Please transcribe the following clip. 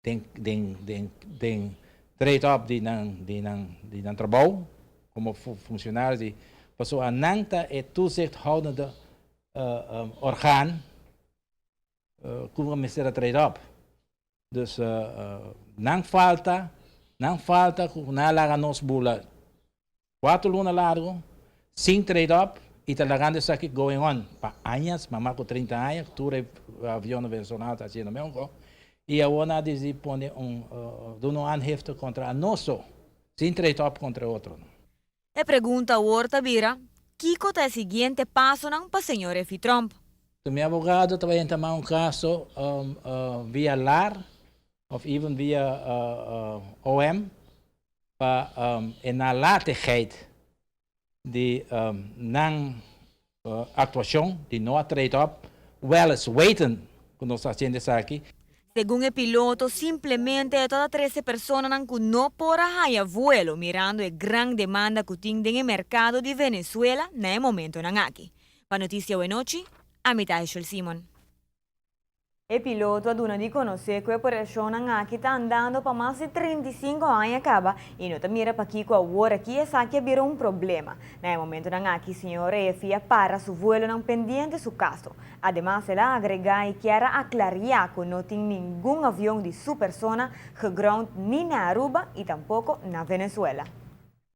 Den trade-up di nan trabou komo funshonario di paso nan ta e toezichthoudende orgaan ku mester trade up. Dus nan falta ku nan laga nos bula 4 luna largu sin trade up i ta lagando esaki going on pa aña, mas ku 30 aña, tur avion venezolano ta hasiendo mesun. I awor nan a disidí pone un doen un aangifte kontra nos, sin trade up kontra otro. E pregunta awor ta bira: kiko ta e siguiente pasonan pa señor Efi Tromp? Mi abogado tambe a tuma un kaso via LAR of even via OM pa e nalatigheid di nan aktuashon di no trade up, wel eens weten ku nos ta hasiendo esaki. Segun e piloto, simplemente tur 13 personanan no por a haya vuelo, mirando e gran demanda ku tin den merkado di Venezuela na e momentonan aki. Pa Notisia Nochi, ami ta Simon. E piloto a duna di konosé ku e operashon aki ta andando pa mas di 35 aña kaba i no ta mira pakiko awor aki esaki a bira un problema. Na e momentonan aki, señor Efi a para su vuelonan pendiente su kaso. Ademas, el a agregá i kier a aklará ku no tin ningun avion di su persona geground ni na Aruba i tampoko na Venezuela.